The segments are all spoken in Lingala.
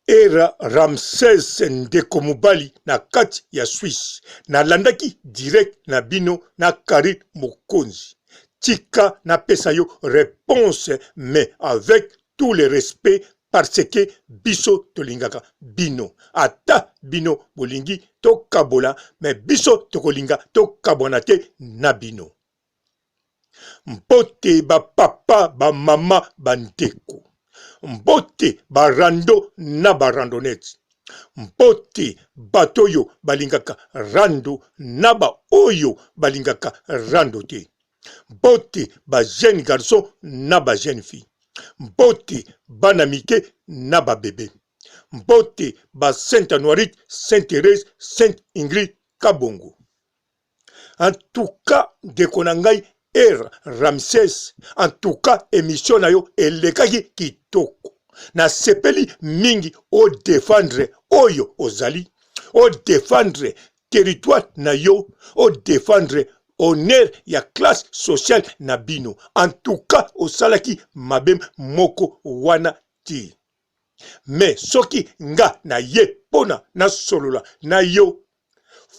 Era Ramses ndeko mobali na kati ya Suisse nalandaki direct na bino na Carine Mokonzi tika napesa yo reponse mais avec tout le respect parce que biso tolingaka bino ata bino bolingi tokabola mais biso tokolinga tokabwana te na bino. Mbote ba papa, ba mama, ba ndeko. Mbote ba rando na ba randonnettes. Mbote bato oyo balingaka rando na ba oyo balingaka rando te. Mbote ba jeunes garçons na ba jeunes filles. Mbote bana mike na ba bebe. Mbote ba Sainte Anuarite, Sainte Therèse, Sainte Ingrid Kabongo. En tout cas ndeko na ngai Er Ramses, en tout cas emission na yo elekaki kitoko. Nasepeli mingi o defendre oyo ozali, o defendre territoire na yo, o defendre honneur ya classe sociale na bino. En tout cas osalaki mabe moko wana te. Mais soki nga na ye pona nasolola na yo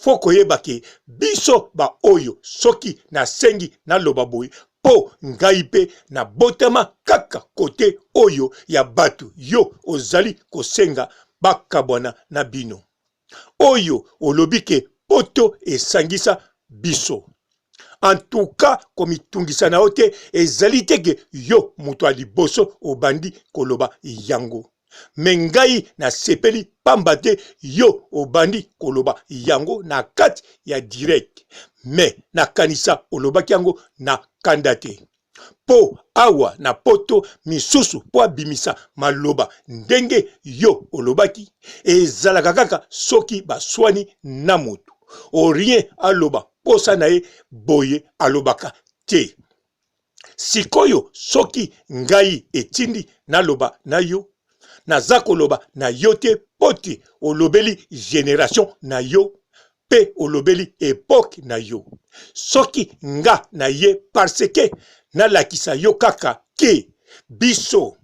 faut koyeba ke biso ba oyo soki nasengi naloba boye po ngai pe nabotama kaka kote oyo ya batu yo ozali kosenga bakabwana na bino oyo olobi ke poto esangisa biso en tout cas komitungisa na yo te ezali te ke yo moto ya liboso obandi koloba yango me ngai nasepeli pamba te yo obandi koloba yango na kati ya direct me nakanisa olobaki yango na kanda te po awa na poto misusu po abimisa maloba ndenge yo olobaki ezalaka kaka soki baswani na moto o rien aloba posa na ye boye alobaka te sikoyo soki ngai etindi naloba na yo naza koloba na yo te po te olobeli generation na yo pe olobeli epoque na yo soki nga na ye parce que nalakisa yo kaka ke biso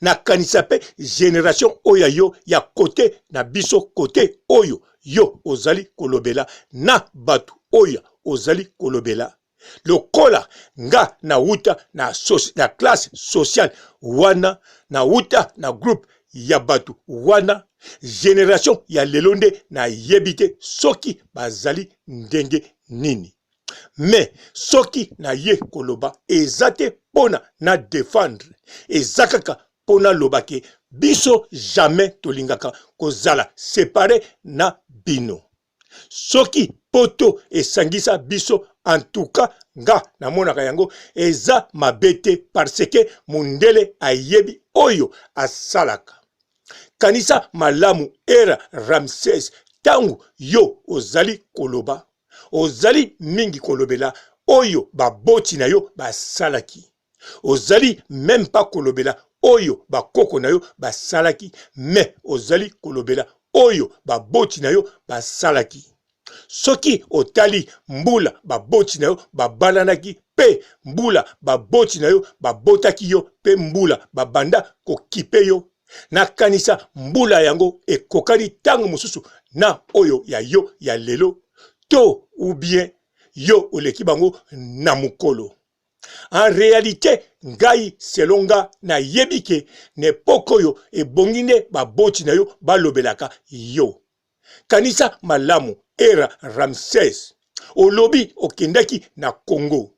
nakanisa pe generation oyo ya yo ya kote na biso kote oyo yo ozali kolobela na bato oyo ozali kolobela lokola nga nawuta na, na classe sociale wana nawuta na groupe ya bato wana generation ya lelo nde nayebi te soki bazali ndenge nini me soki naye koloba eza te pona na defendre eza kaka po naloba ke biso jamais tolingaka kozala separe na bino soki poto esangisa biso en tout cas nga namonaka yango eza mabe te parce que mundele ayebi oyo asalaka kanisa malamu era Ramses tango yo ozali koloba ozali mingi kolobela oyo baboti na yo basalaki ozali meme pas kolobela oyo bakoko na yo basalaki mais ozali kolobela oyo baboti na yo basalaki soki otali mbula baboti na yo babalanaki mpe mbula baboti na yo babotaki yo mpe mbula babanda kokipe yo nakanisa mbula yango ekokani ntango mosusu na oyo ya yo ya lelo to ou bien yo oleki bango na mokolo En realite ngai selon nga nayebi ke na epoque oyo ebongi nde baboti na yo balobelaka yo. Kanisa malamu era Ramses olobi okendaki na Congo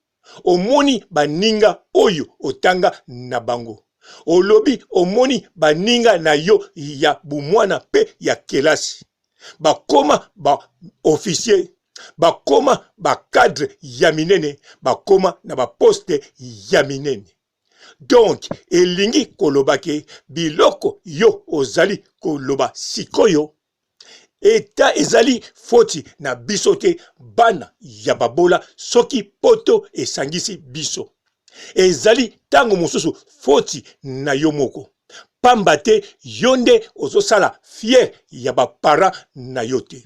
omoni baninga oyo otanga na bango olobi omoni baninga na yo ya bumwana pe ya kelasi bakoma ba officier bakoma ba cadre ya minene bakoma na ba poste ya minene donc elingi koloba ke biloko yo ozali koloba sikoyo eta ezali foti na biso te bana ya babola soki poto esangisi biso ezali ntango mosusu foti na yo moko pamba te yo nde ozosala fier ya ba parents na yo te.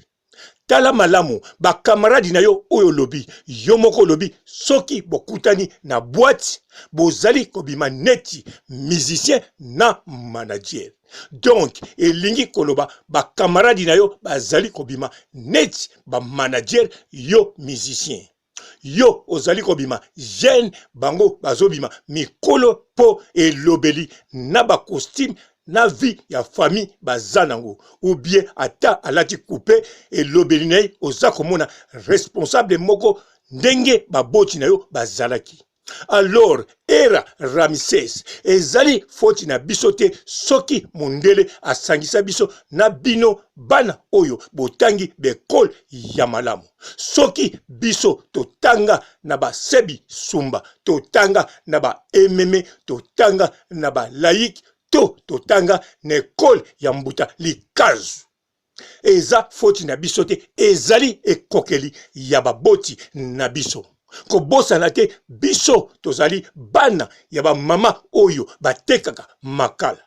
Tala malamu ba camarade na yo oyo olobi yo moko olobi soki bokutani na boite bozali kobima neti musicien na manager donc elingi koloba ba camarade na yo bazali kobima neti ba manager yo musicien. Yo ozali kobima jeune bango bazobima mikolo po elobeli na ba costume na vie ya famille baza nango ou bien ata alati coupe elobeli na ye oza komona responsable moko ndenge baboti na yo bazalaki. Alors era Ramses ezali foti na biso te soki mundele asangisa biso na bino bana oyo botangi b'ecole ya malamu. Soki biso totanga na ba sebi sumba, totanga na ba ememe, totanga na ba laïque to totanga na ecole ya mbuta likazu. Eza foti na biso te, ezali ekokeli ya baboti na biso. Kobosana te biso tozali bana ya ba mama oyo batekaka makala.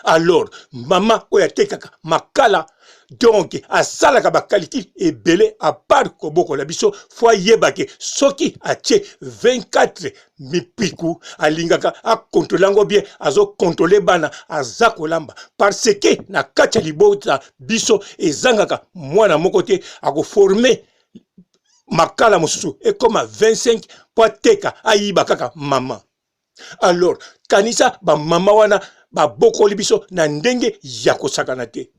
Alors mama oyo atekaka makala donc asalaka ba calcul ebele à part kobokola biso fo ayeba ke soki atie 24 mipiku alingaka akontrole yango bien azokontrole bana aza kolamba parce que na kati ya libota biso ezangaka mwana moko te akoforme makala mosusu ekoma 25 mpo ateka ayiba kaka mama Alors kanisa ba mama wana babokoli biso na ndenge ya kosakana te.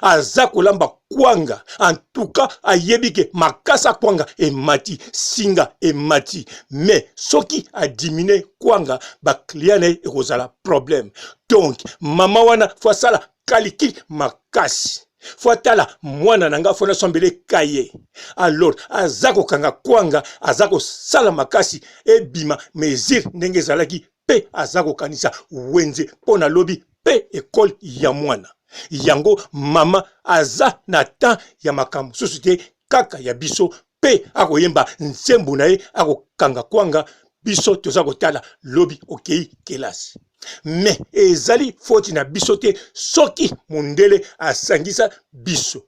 Aza kolamba kwanga en tout cas ayebi ke makasa kwanga emati singa emati mais soki adimine kwanga ba client na ye ekozala problème. Donc mama wana fo asala calcul makasi fo atala mwana na nga fo nasombele kaye alors aza kokanga kwanga aza kosala makasi ebima mesure ndenge ezalaki mpe aza kokanisa wenze mpo na lobi mpe ekole ya mwana yango mama aza na temps ya makambo mosusu te kaka ya biso mpe akoyemba nzembo na ye akokanga kwanga biso toza kotala lobi okei kelasi me ezali foti na biso te soki mondele asangisa biso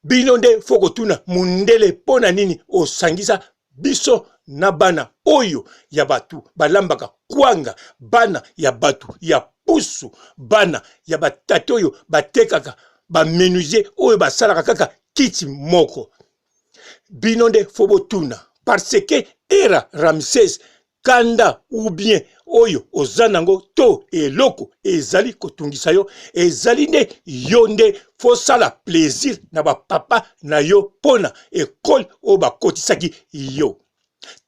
bino nde fo kotuna mondele mpo na nini osangisa biso na bana oyo ya bato balambaka kwanga bana ya bato ya pusu bana ya batata oyo batekaka bamenuisier oyo basalaka kaka kiti moko bino nde fo botuna parce que era ramses kanda ou bien oyo oza nango to eloko ezali kotungisa yo ezali nde yo nde fosala plaisir na bapapa na yo mpona ekole oyo bakotisaki yo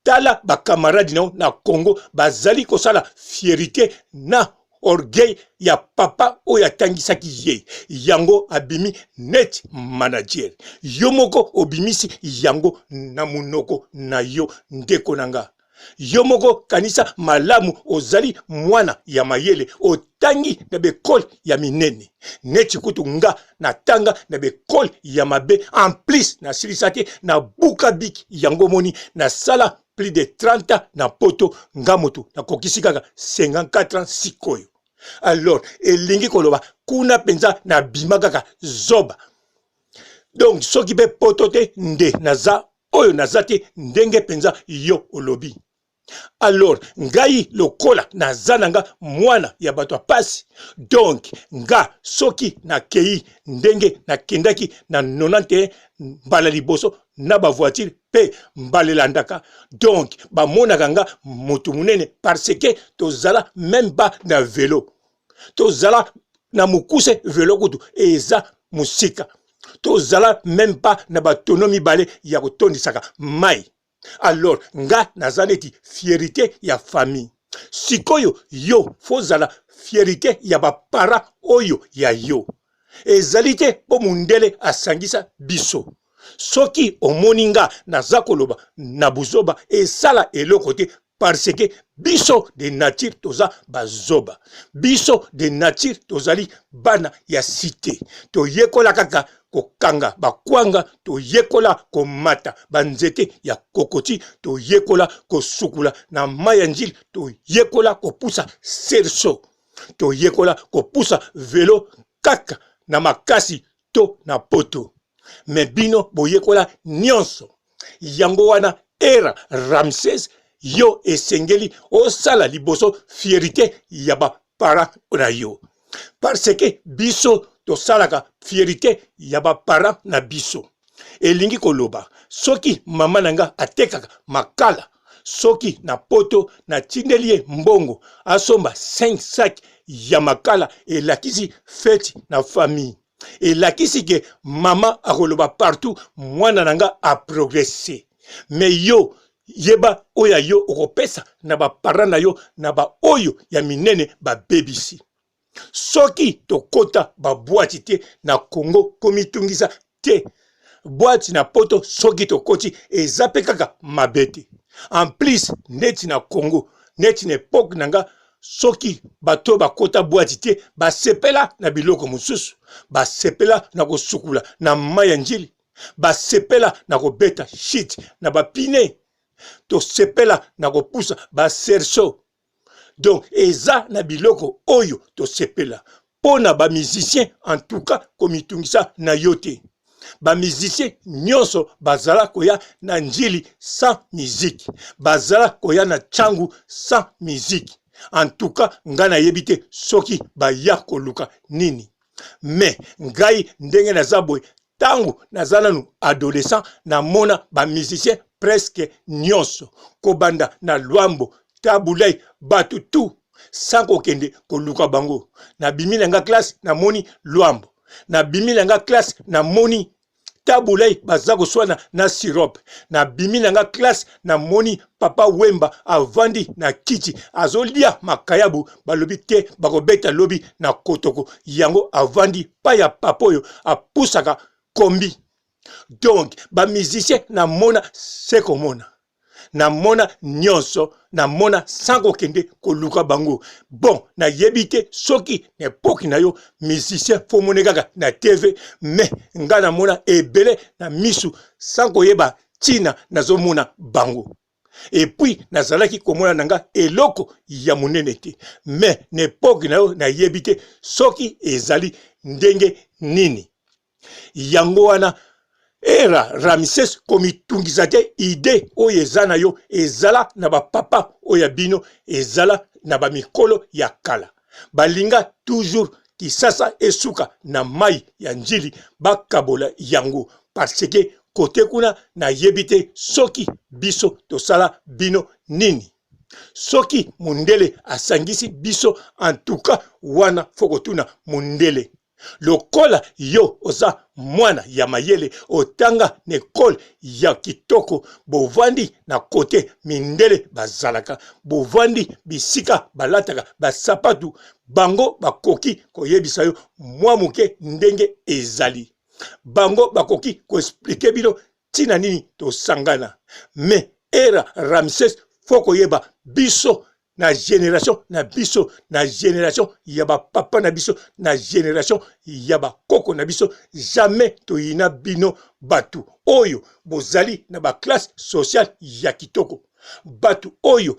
tala bakamaradi na yo na congo bazali kosala fierite na orgueil ya papa oyo atangisaki ye yango abimi net manager yo moko obimisi yango na monoko na yo ndeko na nga yo moko kanisa malamu ozali mwana ya mayele otangi na bekole ya minene neti kutu nga natanga na bekole ya mabe en plus nasilisa te nabuka biki yango omoni nasala plus de 30 ans na poto nga motu nakokisi kaka 54 ans sikoyo alors elingi koloba kuna mpenza nabima kaka zoba donc soki mpe poto te nde naza oyo naza te ndenge mpenza yo olobi alors ngai lokola naza na nga mwana ya bato ya pasi donc nga soki nakei ndenge nakendaki na 91 mbala liboso na bavoiture mpe mbala elandaka donc bamonaka nga moto monene parce que tozala meme pas na velo tozala na mokuse velo kutu eza mosika tozala meme pas na batono mibale ya kotondisaka mai alors nga naza neti fierite ya famille sikoyo yo fozala fierite ya bapara oyo ya yo ezali te mpo mundele asangisa biso soki omoni nga naza koloba na buzoba esala eloko te parce que biso de nature toza bazoba biso de nature tozali bana ya cite toyekola kaka kokanga bakwanga toyekola komata banzete ya kokoti toyekola kosukula na mai ya njili toyekola kopusa serso toyekola kopusa velo kaka na makasi to na poto. Me bino boyekola nyonso. Yango wana era Ramses, yo esengeli osala liboso fierite ya ba parents na yo. Parce que biso tosalaka fierite ya ba parents na biso. Elingi koloba soki mama na nga atekaka makala, soki na poto natindeli ye mbongo asomba 5 sac ya makala, elakisi feti na famille. Elakisi ke mama akoloba partout mwana na nga a progresse. Mais yo yeba oyo ya yo okopesa na ba parents na yo na ba oyo ya minene babebisi. Soki tokota ba boite te na Congo komitungisa te. Boite na poto soki tokoti eza pe kaka mabe te. En plus neti na Congo neti na epoque na nga soki bato bakota boite te basepela na biloko mosusu, basepela na kosukula na mai ya Ndjili, basepela na kobeta shit na ba pine, tosepela na kopusa ba cerceau. Donc eza na biloko oyo tosepela. Mpo na ba musiciens en tout cas komitungisa na yo te. Ba musiciens nyonso bazala koya na Ndjili sans musique, bazala koya na Tshangu sans musique. En tout cas ngai nayebi te soki baya koluka nini. Mais ngai ndenge naza boye, tango naza nanu adolescent, namona ba musiciens presque nyonso kobanda na Luambo, Tabu Ley, batu tout sans kokende koluka bango. Nabimi na nga classe namoni Luambo, nabimi na nga classe namoni Tabu Ley baza koswana na sirop, nabimi na nga classe namoni Papa Wemba avandi na kiti azolia makayabu, balobi te bakobeta lobi na Kotoko, yango avandi pa ya papa oyo apusaka kombi. Donc ba musiciens namona se komona, namona nyonso, namona sans kokende koluka bango. Bon, nayebi te soki na epoque na yo musicien fo mone kaka na TV, mais nga namona ebele na misu sans koyeba ntina nazomona bango. Et puis nazalaki komona na nga eloko ya monene te, mais na epoque na yo nayebi te soki ezali ndenge nini. Yango wana era Ramses, komitungisa te, idee oyo eza na yo ezala na ba papa oyo ya bino, ezala na ba mikolo ya kala. Balinga toujours Kisasa esuka na mayi ya Ndjili, bakabola yango parce que kote kuna nayebi te soki biso tosala bino nini. Soki mundele asangisi biso en tout cas wana faut kotuna mundele. Lokola yo oza mwana ya mayele, otanga na ecole ya kitoko, bovandi na kote mindele bazalaka, bovandi bisika balataka basapatu, bango bakoki koyebisa yo mwa moke ndenge ezali. Bango bakoki ko expliquer bino tina nini tosangana. Mais era Ramses, faut koyeba biso na generation na biso, na generation ya ba papa na biso, na generation ya ba koko na biso, jamais toyina bino batu oyo bozali na ba classe sociale ya kitoko, batu oyo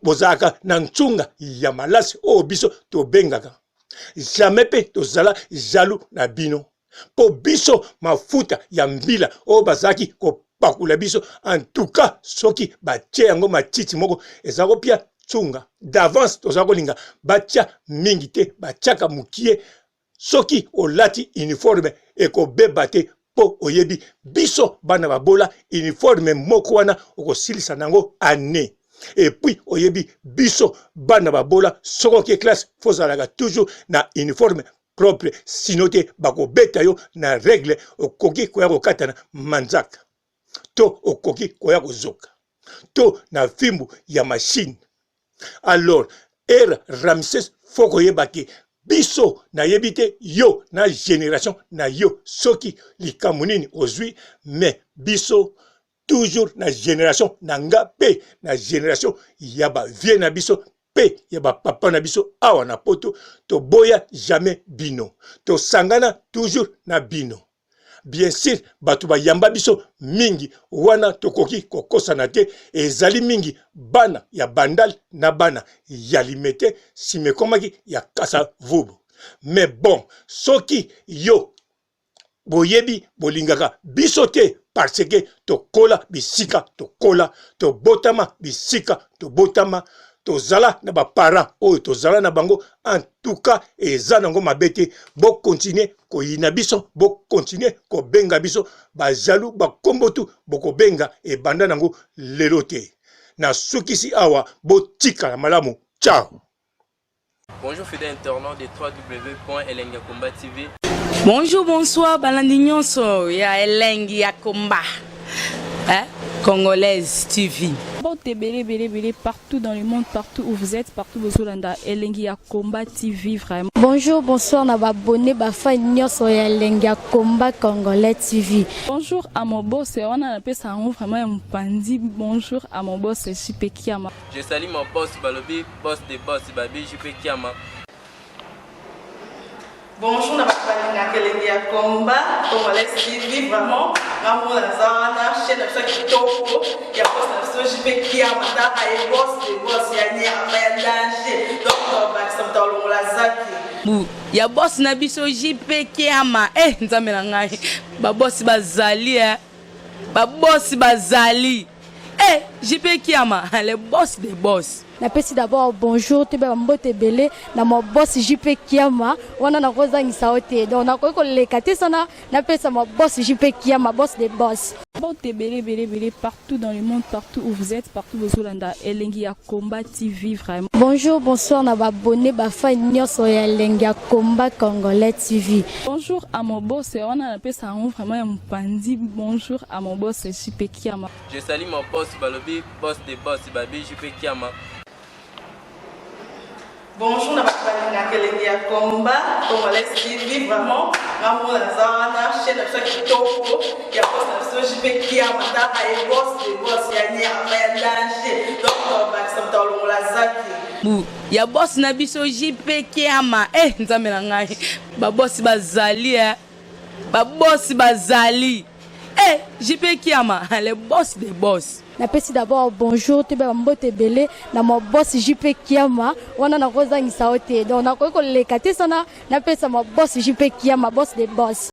bozalaka na ntunga ya malasi oyo biso tobengaka. Jamais pe tozala jaloux na bino. Po biso mafuta ya mbila oyo bazalaki kopakola biso, en tout cas soki batie yango matiti moko eza kopia tsunga d'avance, toza kolinga batia mingi te, batiaka mukie. Soki olati uniforme ekobeba te, po oyebi biso bana babola uniforme moko wana okosilisa nango annee. Et puis oyebi biso bana babola soki oke classe faut ozalaka toujours na uniforme propre, sino te bakobeta yo na regle, okoki koya kokatana manzaka to okoki koya kozoka to na fimbu ya machine. Alors era Ramses, faut koyeba ke biso nayebi te yo na generation na yo soki likambo nini ozwi, mais biso toujours na generation na nga pe na generation ya ba vieux na biso pe ya ba papa na biso awa na poto, toboya jamais bino, tosangana toujours na bino. Bien sur bato bayamba biso mingi wana tokoki kokosana te, ezali mingi bana ya Bandal na bana ya Limete, sima ekomaki ya Kasa Vubu. Mais bon soki yo. Boyebi bolingaka biso te parce que tokola bisika tokola, tobotama bisika tobotama, tozala na ba parents oyo tozala na bango. En tout cas eza nango mabe te, bo continuer koyina biso, bo continuer kobenga biso ba jaloux, ba kombo tout bokobenga ebanda nango lelo te. Nasukisi awa, botikala malamu, ciao. Bonjour fidèles internautes de www.elengiyakomba.tv. Bonjour, bonsoir, balandi nyonso ya Elengi ya Komba. Hein? Congolaise TV. Mbote ebele ebele ebele partout dans le monde, partout où vous êtes, partout bozolanda Elengi ya Combat TV vraiment. Bonjour, bonsoir na ba abonné ba fan nyonso ya Elengi ya Combat Congolais TV. Bonjour à mon boss, wana napesa yango vraiment ya mopanzi. Bonjour à mon boss JP Kiama. Je salue mon boss balobi boss de boss babi JP Kiama. Bonjour na bato balingaka elengi ya combat congolais TV vraiment nga mona naza wana chaîne na biso ya kitoko ya boss na biso JP Kiama taka ye boss de boss ya nyama ya danger donc tobakisa moto alongola zaki Bu ya boss na biso JP Kiama eh nzambe na ngai ba boss bazali eh ba boss bazali eh JP Kiama le boss de boss. Napesi d'abord bonjour toyeba ba mbote ebele na ma boss JP Kiama wana nakozangisa yo te donc nakoki koleka te sana napesa ma boss JP Kiama boss de boss. Mbote ebele ebele ebele partout dans le monde, partout où vous êtes, partout bozolanda Elengi ya Combat TV vraiment. Bonjour, bonsoir na ba abonné ba fan nyonso ya Elengi ya Combat Congolais TV. Bonjour à mon boss, wana napesa yango vraiment ya mopanzi. Bonjour à mon boss JP Kiama. Je salue mon boss balobi boss de boss babi JP Kiama. Bonjour na bato balingaka elengi ya combat congolais TV vraiment nga mona naza wana chaîne na biso ya kitoko ya boss na biso JP Kiama taka ye boss de boss ya nyama ya danger donc tobakisa moto alongola zaki Bu ya boss na biso JP Kiama eh nzambe na ngai ba boss bazali eh ba boss bazali eh JP Kiama le boss de boss. Napesi d'abord bonjour toyeba ba mbote ebele na ma boss JP Kiama wana nakozangisa yo te donc nakoki koleka te sana napesa ma boss JP Kiama boss de boss.